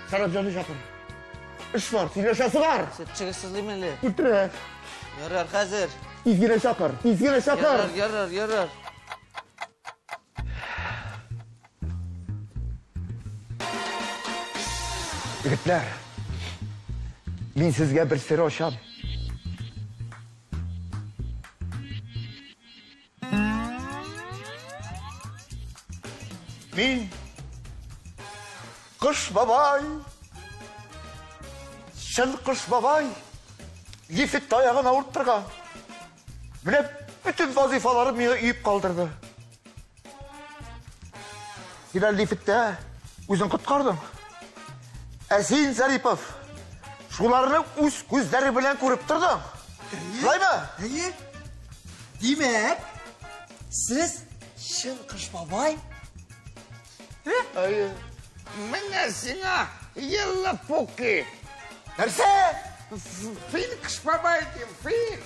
Шәрәфҗанны чакыр. Эш бар, сөйләшәсе бар. Сөтчеге сызлыйм әле. Үтерә. Ярар, хәзер. Тиз генә чакыр, тиз генә чакыр. Ярар, ярар, ярар. Егетләр, мин сезгә бер сер ачам. Мин Кыш бабай, чын Кыш бабай, ефет таягын авырттырган. Менә бөтен вазифаларын миңа өеп калдырды. Син әле лифтта үзең коткардың. Ә син, Зарипов, шуларны үз күзләре белән күреп тордың. Шулаймы? Әйе. Димәк, сез чын Кыш бабай? Әйе. Менә сиңа елла пуки. Нәрсә? Фин Кыш бабай дим, фин.